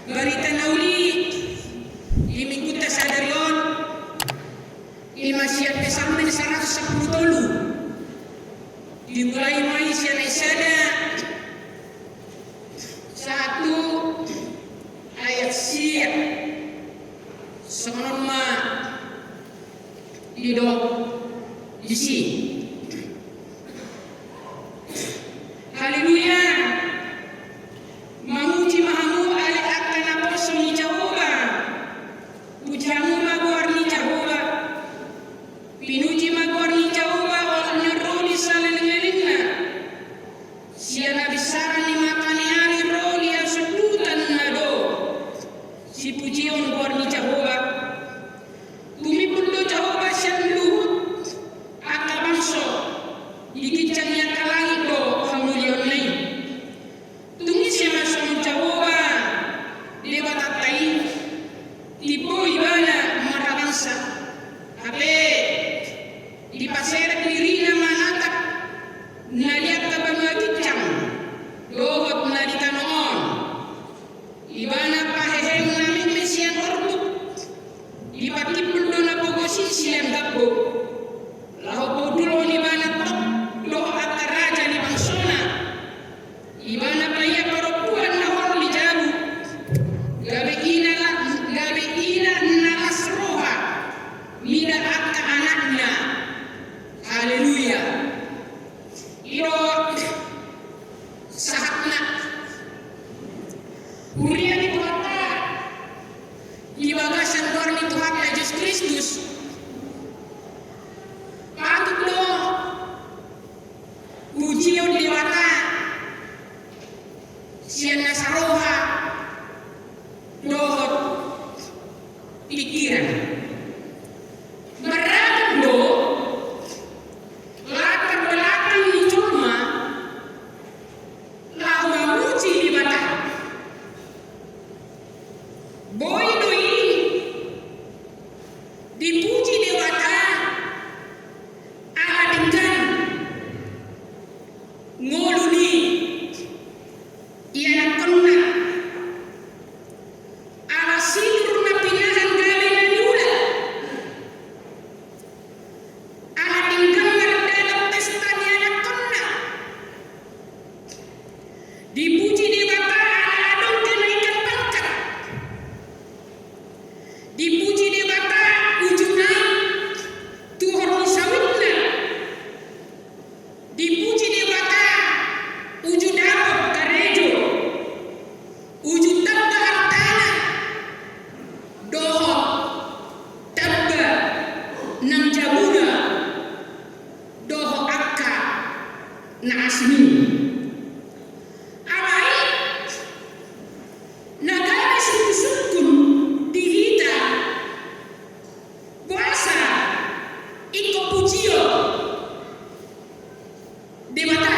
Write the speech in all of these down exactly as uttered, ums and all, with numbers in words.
Barita na uli di minggunta sadari on, ima sian Psalmen saratus sampulu tolu. Dimulai ma i sian ayat sada sahat tu ayat sia. Songon on ma didok disi. Haleluya. Mamuji ma hamu ale angka naposo ni Jahowa. Puji hamu ma goar ni Jahowa. Pinuji ma goar ni Jahowa olat na ro di salelenglelengna. Sian habinsaran ni mata ni ari ro di hasundutan na do sipujion goar ni Jahowa. Tumimbul do Jahowa sian luhut angka bangso, di ginjang ni angka langit do hamuliaonna i. Tung ise ma songon Jahowa Debatanta i? Timbo ibana marhabangsa, hape dipaserep dirina manatap na di angka banua ginjang dohot na di tano on. Ibana paheheon na meme sian orbuk, dipatimbul do na pogos i sian gambo. Laho paundulhon ibana tok dohot angka raja ni bangsona. Ibana paia parompuan na holong di jabu. Gabe ina la-, gabe ina na las roha mida angka anakna. Haleluya. I do sahatna. Huria ni Tuhanta di bagasan goar ni Tuhanta Jesus Kristus. Patut do pujion Debata sian nasa roha dohot pingkiran. Marragam do latar belakang ni jolma laho mamuji Debata. Boi do i dipuji Debata ala denggan ngolu ni ianakkonna, ala sinur na pinahan gabe na niula, ala denggan mardalan pesta ni ianakkonna, dipuji Debata ala adong kenaikan pangkat, dipuji Debata uju nai tuhor ni sawitna, dipuji Debata uju dapot karejo, uju tamba artana, dohot tamba nang jabuna, dohot angka na asing i. Alai na gabe sungkunsungkun di hita, boasa ingkon pujion Debata?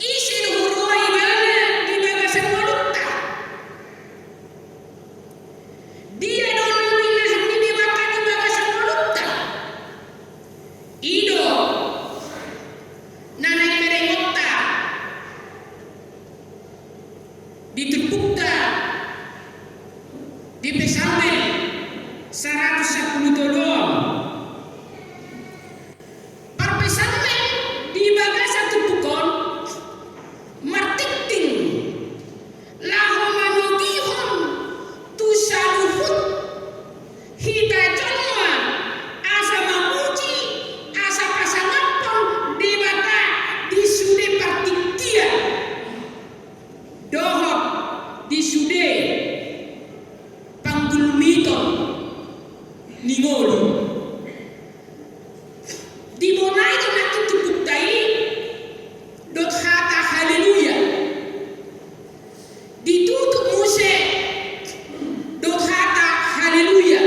Ise do huroha ibana di bagasan ngolunta? Dia do na pinahan ni Debata di bagasan ngolunta? I do na naeng berengonta di turpukta di Psalmen saratus sampulu tolu on. Parpsalmen di bagasan turpuk on martingting laho manogihon tu saluhut hita jolma asa mamuji, asa pasangaphon Debata di sude partingkian dohot di sude panggulmiton ni ngolu. Dibonai do nangkin turpukta i dohot hata haleluya. Ditutup muse dohot hata haleluya.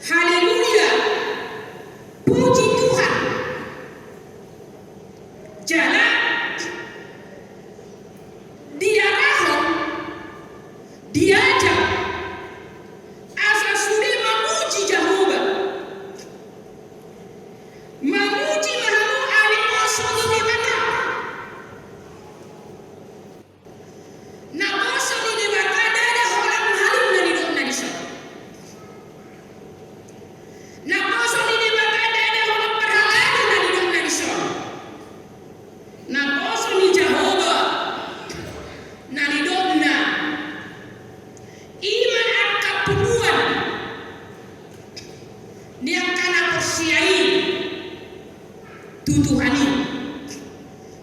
Haleluya, puji Tuhan. Jala diarahon, diajak asa sude mamuji Jahowa. Mamuji ma hamu ale poso ni Debata. Tuhan i.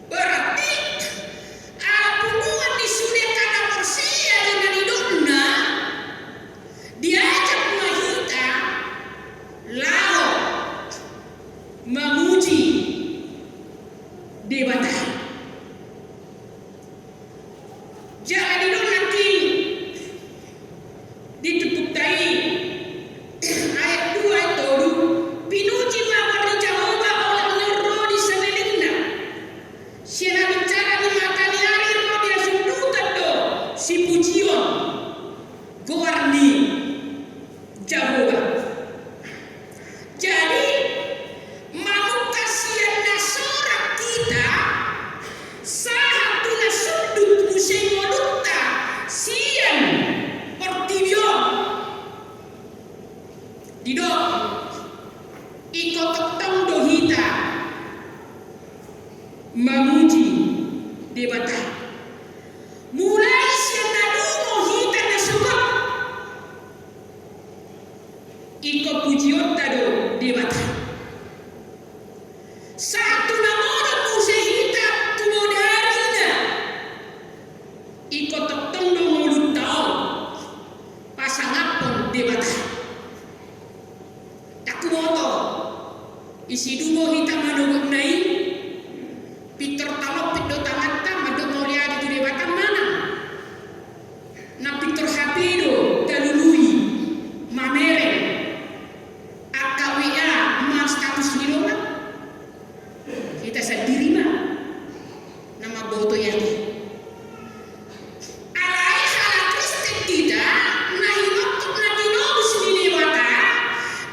Berarti ala punguan ni sude angka na porsea do na nidokna, diajak ma hita laho mamuji Debata. Jala didok nangkin di turpukta i, ayat dua, ayat tolu: Pinuji ma goar ni Jahowa olat ni on ro di salelengna. Sian habicara ni mata ni ari ro di hasundutan do sipujion goar ni Jahowa. Jadi, mamungka sian na so rap hita sahat tu na sundut muse ngolunta sian portibi on. Didok, ingkon tongtong do hita mamuji Debata. Mulai sian na dungo hita na sogot, ingkon pujionta do Debata. Sahat tu na modom muse hita tu modalina, ingkon tongtong do ngolunta on pasangaphon Debata. Ndang huboto, ise dungo hita manogotna i, pintor talompit do tanganta mandok mauliate tu Debata manang na pintor hape do talului mamereng angka W A manang status ni dongan? Hita sandiri ma na mamboto i ate. Alai halak Kristen hita na hinongkop na tinobus ni Debata,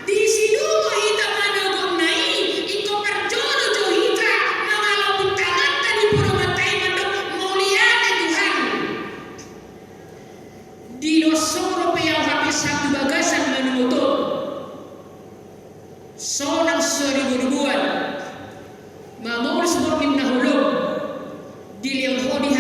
disi dungo hita manogotna i, ingkon parjolo jo hita mangalompit tanganta di podoman i mandok mauliate Tuhan. Di na so ro pe au hape sahat tu bagasan manungotong, sonang so diboruboan, mamolus borngin na holom, dilehon ho di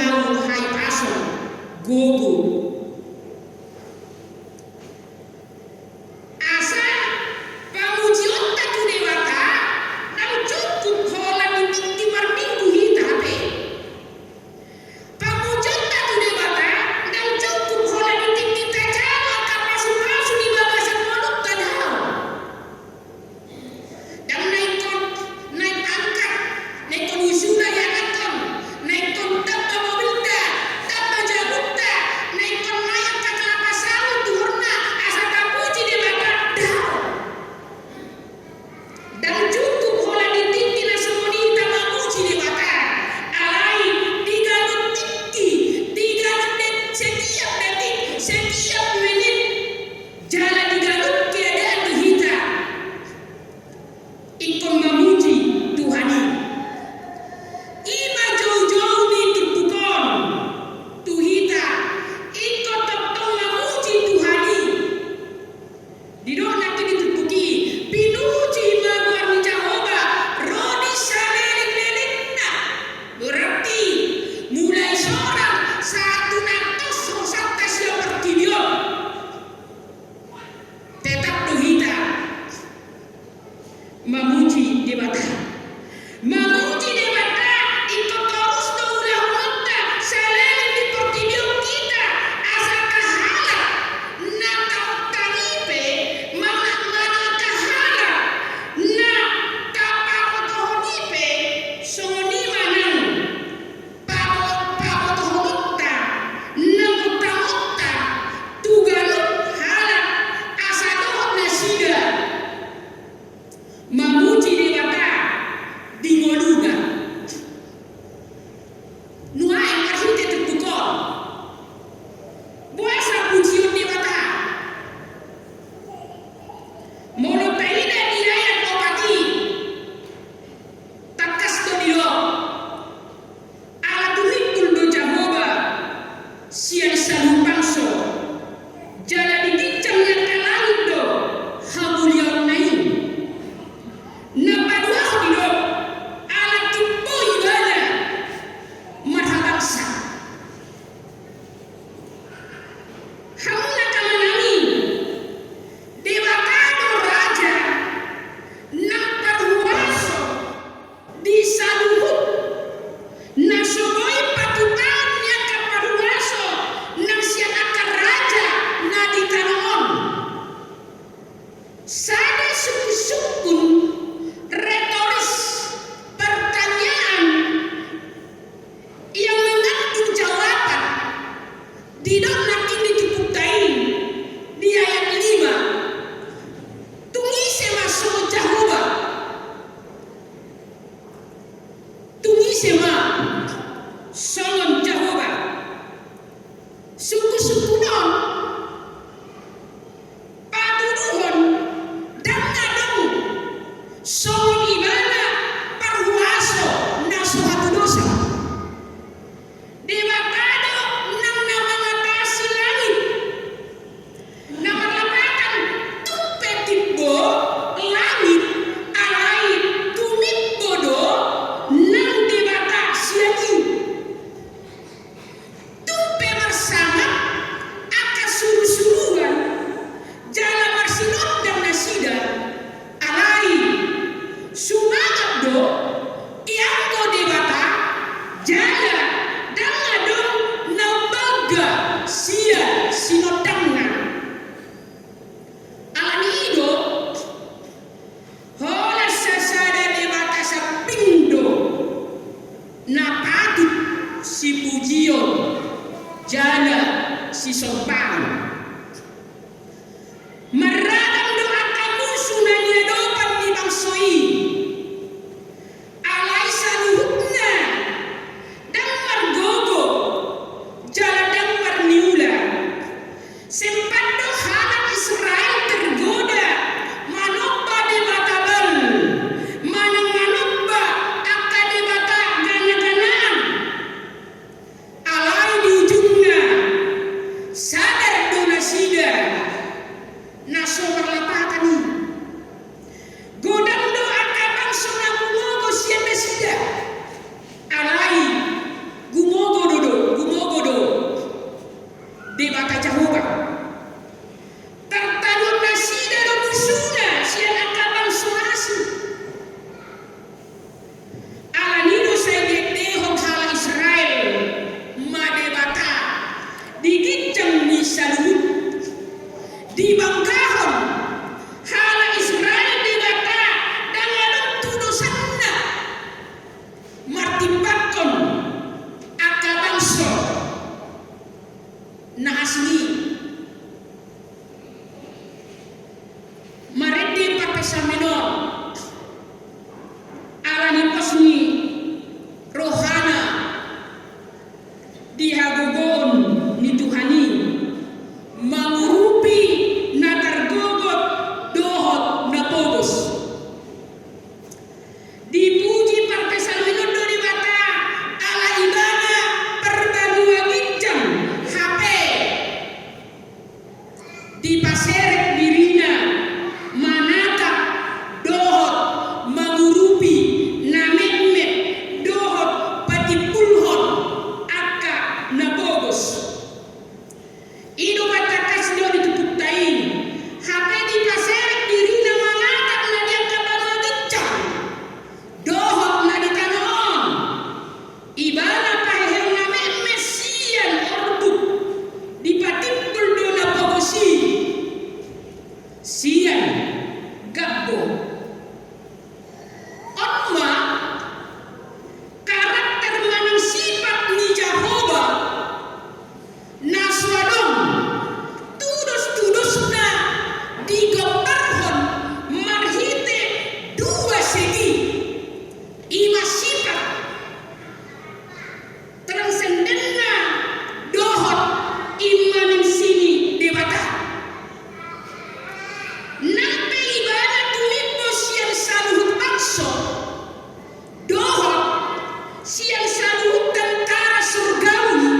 Sian saluhut tentara surgawi,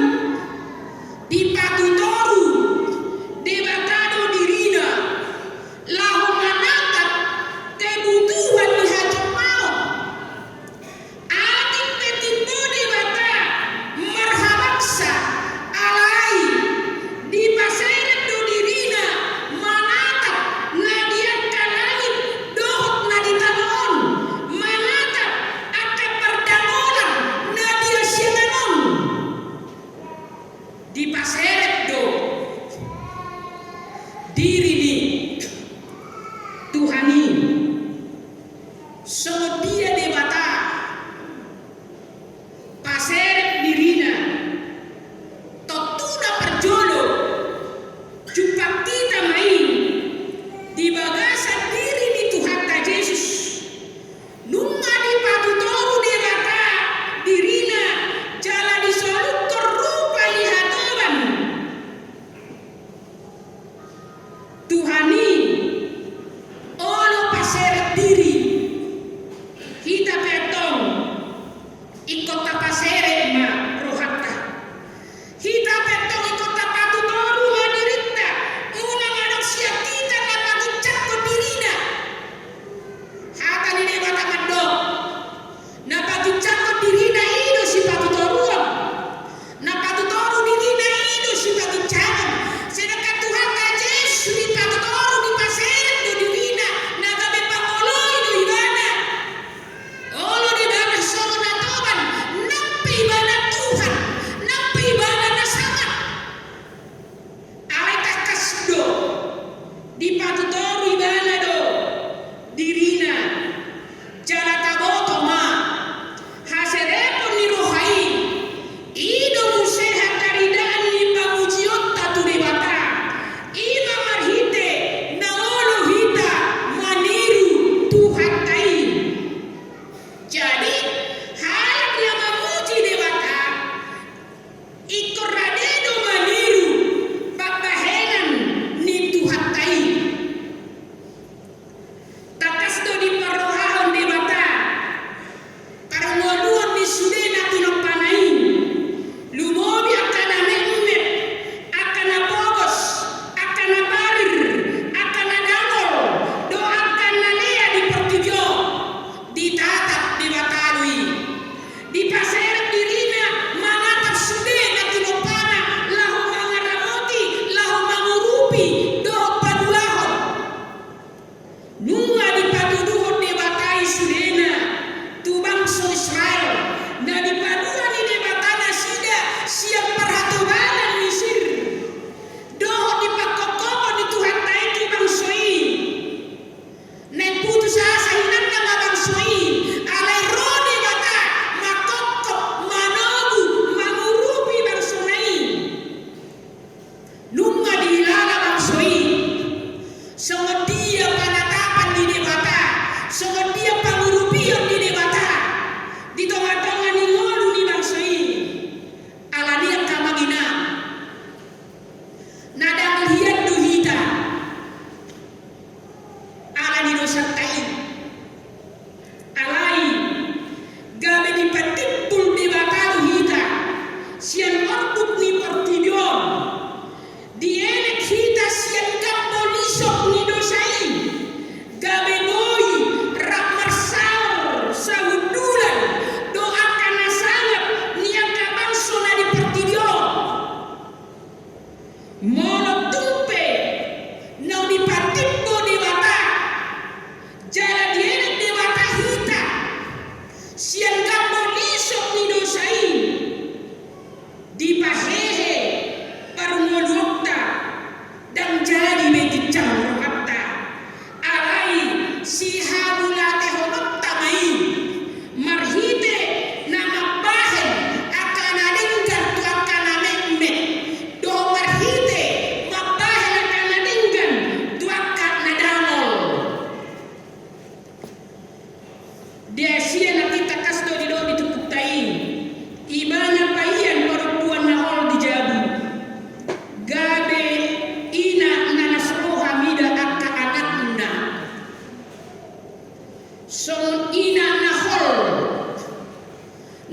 dipatutoru Debata do dirina laho manatap kebutuhan ni hajolmaon. Atik pe timbo Debata marhabangsa, alai dipaseret do dirina manatap na di angka langit dohot na di tano on, manatap angka pardamolan na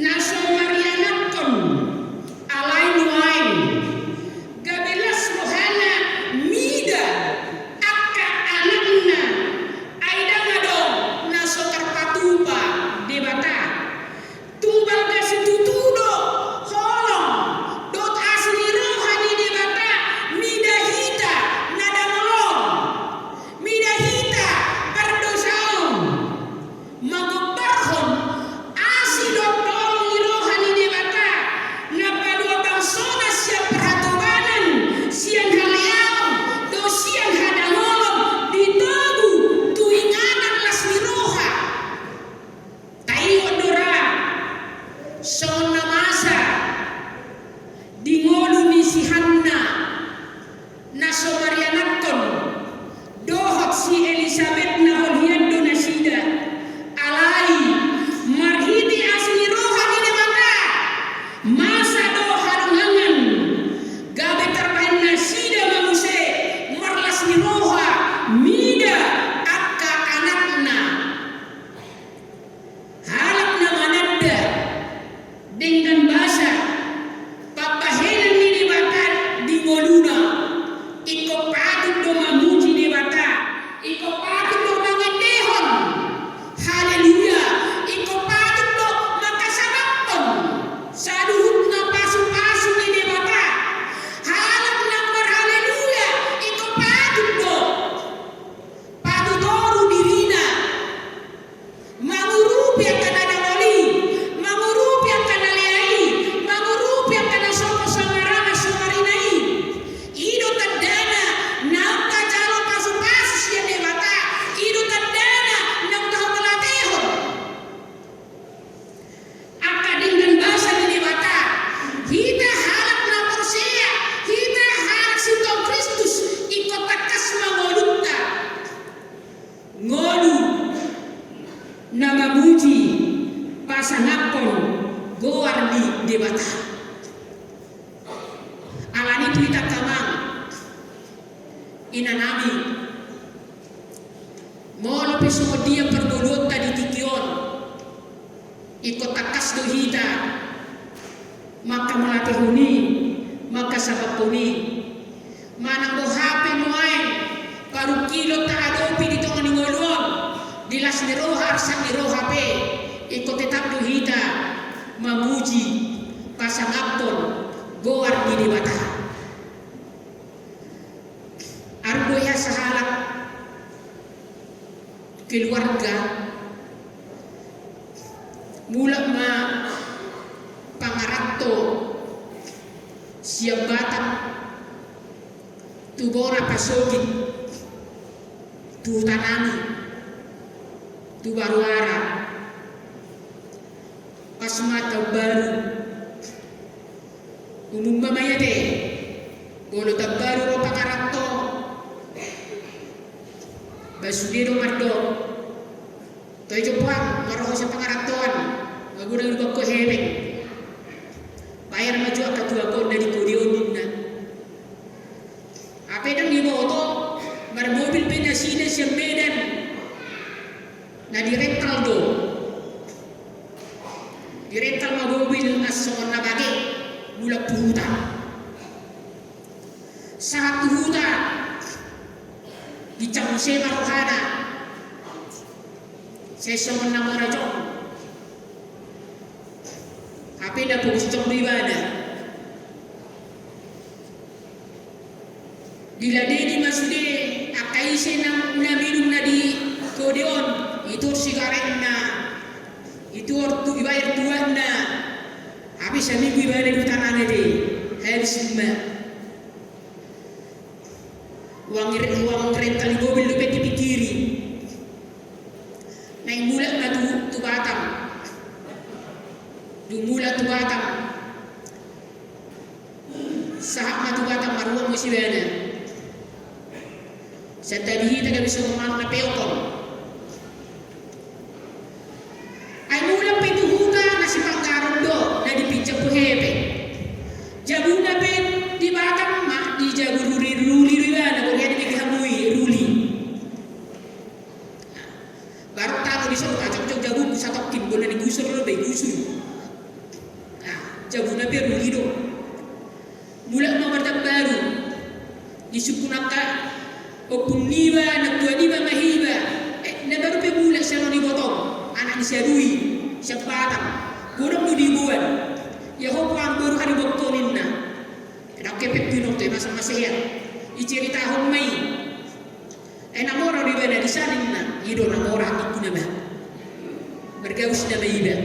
na so marianakhon, alai nuaeng gabe las rohana mida angka anakna, ai ndang adong na so tarpatupa Debata. Tung balga situtu do holong dohot asi ni roha ni Debata mida hita na dangol on, mida hita pardosa on. Mangombarhon asi dohot holong ni roha ni Debata na padoa bangsona sian parhatobanan, sian haleaon dohot sian hadangolon di togu tu inganan las ni roha. Taingot do ra songon na masa di ngolu ni si Hanna na so marianakhon dohot si Elisabet na holhian do nasida. Alai marhite asi ni roha ni Debata, masa do hadongangan gabe tarbahen nasida ma muse marlas ni roha mida angka anakna. Halak na mananda denggan basa pambahenan ni Debata di ngoluna, ingkon patut do mamuji Debata, ingkon patut do mangendehon haleluya, ingkon patut do mangkasalakhon saluhutna pasupasu ni Debata. Halak na marhaleluya ingkon patut do patutoru dirina, mangurupi angka na dangol i, mangurupi angka na lea i, mangurupi angka na so poso marana so marina i. I do tandana naung tajalo pasupasu sian Debata, i do tandana naung tahapolatehon angka denggan basa ni Debata. Hita halak na porsea, hita halak sintong Kristus, ingkon tangkas ma ngolunta ngolu na mamuji pasangaphon goar ni Debata. Alani i tu hita angka amang inanami, molo pe songon dia parngoluonta di tingki on, ingkon tangkas do hita mangkamolatehon i, mangkasalakhon i. Manang boha pe nuaeng parungkilon tahadopi di tonga ni ngolu on, di las ni roha, arsak ni roha pe, ingkon tetap do hita mamuji pasangaphon goar ni Debata. Argo ia sahalak keluarga, mulak ma pangaranto sian Batam tu bona pasogit tu huta nami tu Baruara. Pas ma taon baru, umum ma ia te, molo taon baru ro pangaranto, ba sude do mandok, toe jompuang, molo ro sian pangarantoan, ba godang dibaen ho hepeng. Bayar ma jo angka tuak on na di kode on, ninna. Hape ndang diboto, marmobil pe nasida sian Medan, na dirental do. Dirental ma mobil, asa songon na bage, mulak tu huta. Sahat tu huta, dicamu sema rohana. Sai songon na mora jong. Hape na pogos jong do ibana. Diladeni ma sude angka ise na, na minum na di kode on, ituhor sigaretna, ituhor tu, ibayar tuakna. Hape saminggu ibana di huta nami te, habis ma. Uang re-, uang rental ni mobil dope dipingkiri. Naeng mulak ma tu, tu Batam. Dung mulak tu Batam, sahat ma tu Batam, marruak muse ibana. Santabi hita gabe songon na peok on. Ai mulak pe tu huta na sipanggaron do, na dipinjam ho hepeng. Jabuna pe di Batam ma, dijabu ruli-ruli do ibana, boru ia dibege hamu i ruli. Baru tano dison, tajongjong jabungku satongkin, bona ni gusur do, be gusur. Jabuna pe ruli do. Mulak ma martambaru. Disungkun angka ompung niba, nantua niba ma iba. Eh, na baru pe mulak sian on, ibotong anak ni si Adui, sian Batam. Godang do diboan. Ia ho, boru, hariboruhon, ninna. Ndang kepet tu inongta i, masa-masa ia. Iceritahon ma i. Eh, na mora do ibana di sana, ninna. I do na mora, ingkon na ba. Margaus nama iba.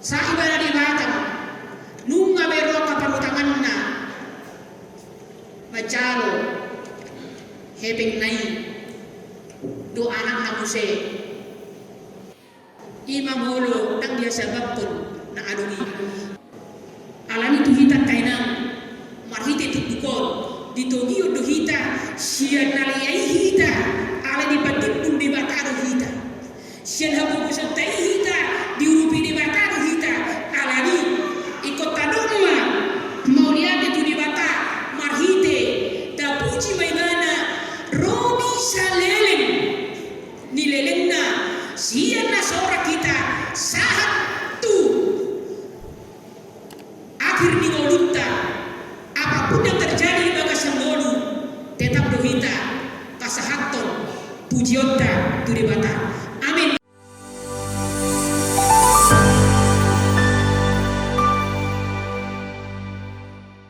Sai ibana di Batam, nunga be ro angka parutanganna manjalo hepengna i dohot anakna muse. I ma molo ndang diasabamhon na adong i. Alani tu hita angka inang, marhite tunduk on, ditogihon do hita sian na lea i hita, alai dipatimbul Debata do hita. Sian habobosonta i hita, diurupi Debata do hita. Alani ingkon tadok ma mauliate tu Debata, marhite tapuji ma ibana, ro di saleleng ni lelengna, sian na sorang hita sahat tu akhir ni ngolunta. Apapun yang terjadi di bagasan ngolu, tetap do hita pasahathon pujionta tu Debata.